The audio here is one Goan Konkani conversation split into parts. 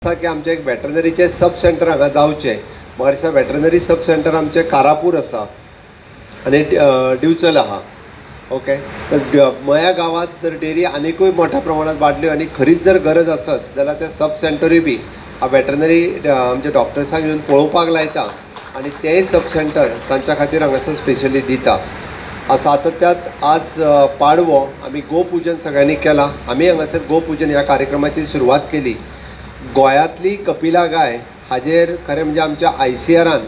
आसा की आमचें एक वेटरनरीचें सब सेंटर हांगा जावचें. म्हाका दिसता वेटरनरी सब सेंटर आमचें कारापूर आसा आनी दिवचल आहा. ओके, तर मया गांवांत जर डेरी आनिकूय मोठ्या प्रमाणात वाडल्यो आनी खरीच जर गरज आसत जाल्यार तें सब सेंटरूय बी वेटरनरी आमच्या डॉक्टर्सांक येवन पळोवपाक लायता आनी तेंय सब सेंटर तांच्या खातीर हांगासर स्पेशली दिता. सातत्यांत आज पाडवो आमी गोपुजन सगळ्यांनी केलां. आमी हांगासर गोपुजन ह्या कार्यक्रमाची सुरवात केली. गोंयांतली कपिला गाय हाजेर खरें म्हणजे आमच्या ICRन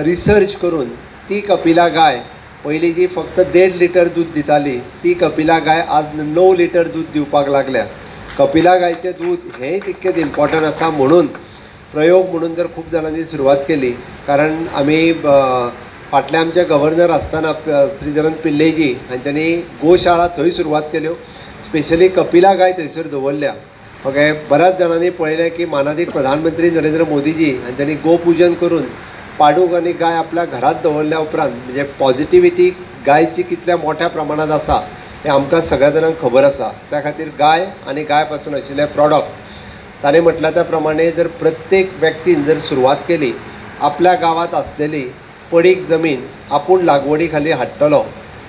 रिसर्च करून ती कपिला गाय पयलीं जी फक्त 1.5 लिटर दूद दिताली ती कपिला गाय आज 9 लिटर दूद दिवपाक लागल्या. कपिला गायचें दूद हेंय तितकेंच इम्पॉर्टंट आसा म्हणून प्रयोग म्हणून जर खूब जाणांनी सुरवात केली. कारण आमी फाटले आमचे गव्हर्नर आसतना श्रीधरन पिल्लेजी हांच्यांनी गोशाळा थंय सुरवात केल्यो, स्पेशली कपिला गाय थंयसर दवरल्या. ओके, बऱ्याच जाणांनी पळयलें की मानादीक प्रधानमंत्री नरेंद्र मोदीजी हांच्यांनी गोपुजन करून पाडूक आनी गाय आपल्या घरांत दवरल्या उपरांत म्हणजे पॉझिटिविटी गायची कितल्या मोठ्या प्रमाणांत आसा हें आमकां सगळ्या जाणांक खबर आसा. त्या खातीर गाय आनी गाय पासून आशिल्ले प्रॉडक्ट ताणें म्हटलां त्या प्रमाणे जर प्रत्येक व्यक्तीन जर सुरवात केली आपल्या गांवांत आसलेली पडीक जमीन आपूण लागवडी खाली हाडटलो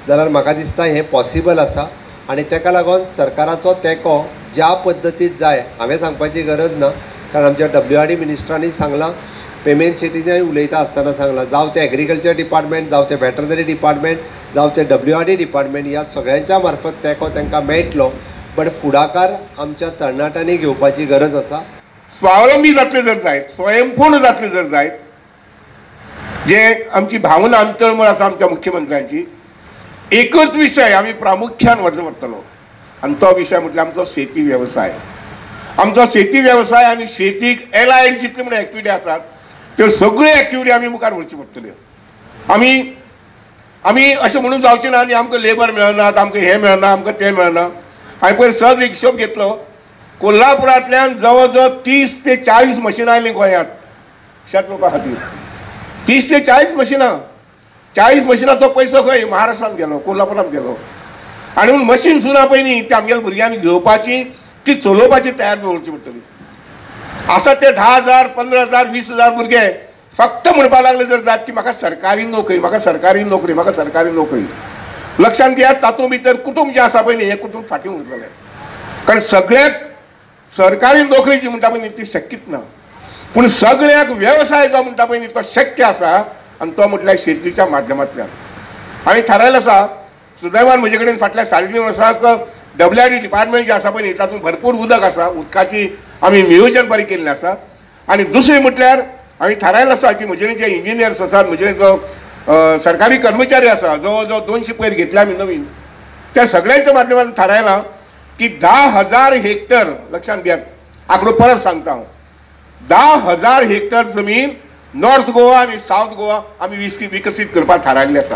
जाल्यार म्हाका दिसता हें पॉसिबल आसा. आनी ताका लागून सरकाराचो तेंको ज्या पद्दतीत जाय हांवें सांगपाची गरज ना, कारण आमच्या WRD मिनिस्टरांनी सांगलां, पेमेंट सिटीनय उलयता आसतना सांगलां, जावं तें एग्रीकल्चर डिपार्टमेंट, जावं तें वेटरनरी डिपार्टमेंट, जावं तें WRD department, ह्या सगळ्यांच्या मार्फत तेंको तांकां मेळटलो. बट फुडाकार आमच्या तरणाट्यांनी घेवपाची गरज आसा. स्वावलंबी जातले जर जायत, स्वयंपूर्ण जातले जर जायत, जे आमची भावना आनी तळमळ आसा आमच्या मुख्यमंत्र्यांची, एकच विशय आमी प्रामुख्यान व्हरचो पडटलो आनी तो विशय म्हटल्यार आमचो शेती वेवसाय. आमचो शेती वेवसाय आनी शेतीक एलायड जितल्यो म्हण एक्टिविटी आसात त्यो सगळ्यो एक्टिविटी आमी मुखार व्हरच्यो पडटल्यो. आमी आमी अशें म्हणून जावचें ना आनी आमकां लेबर मेळना, आमकां हें मेळना, आमकां तें मेळना. हांवें पयर सहज एक हिशोब घेतलो, कोल्हापुरांतल्यान जवळ जवळ 30 ते 40 मशिनां आयलीं गोंयांत शेत रोवपा खातीर. 30 ते 40 मशिनां, 40 मशिनांचो पयसो खंय महाराष्ट्रांत गेलो, कोल्हापुरांत गेलो. आनी म्हणून मशीन सुद्दां पळय न्ही ती आमगेल्या भुरग्यांनी घेवपाची, ती चलोवपाची तयार दवरची पडटली. आसा ते 10,000, 15,000, 20,000 भुरगे फक्त म्हणपाक लागले जर जात की म्हाका सरकारी नोकरी, म्हाका सरकारी नोकरी, म्हाका सरकारी नोकरी. लक्षांत घेयात, तातूंत भितर कुटूंब जें आसा पळय न्ही हें कुटूंब फाटीं उरतलें. कारण सगळ्याक सरकारी नोकरी जी म्हणटा पळय न्ही ती शक्यच ना, पूण सगळ्याक वेवसाय जो म्हणटा पळय न्ही तो शक्य आसा आनी तो म्हटल्यार शेतीच्या माध्यमांतल्यान. आनी थारायलें आसा, सुदैवान म्हजे कडेन फाटल्या 3.5 वर्सांक WRD department जें आसा पळय न्ही तातूंत भरपूर उदक आसा, उदकाची आमी नियोजन बरें केल्लें आसा. आनी दुसरें म्हटल्यार आमी थारायलें आसा की म्हजे जे इंजिनियर्स आसात, म्हजे जो सरकारी कर्मचारी आसा, जवळ जवळ 200 पयर घेतले आमी नवीन, त्या सगळ्यांच्या माध्यमांतल्यान थारायलां की 10,000 हेक्टर, लक्षांत घेयात आंकडो परत सांगता हांव, 10,000 हेक्टर जमीन नॉर्थ गोवा आनी सावथ गोवा आमी विकसीत करपाक थारायल्लें आसा.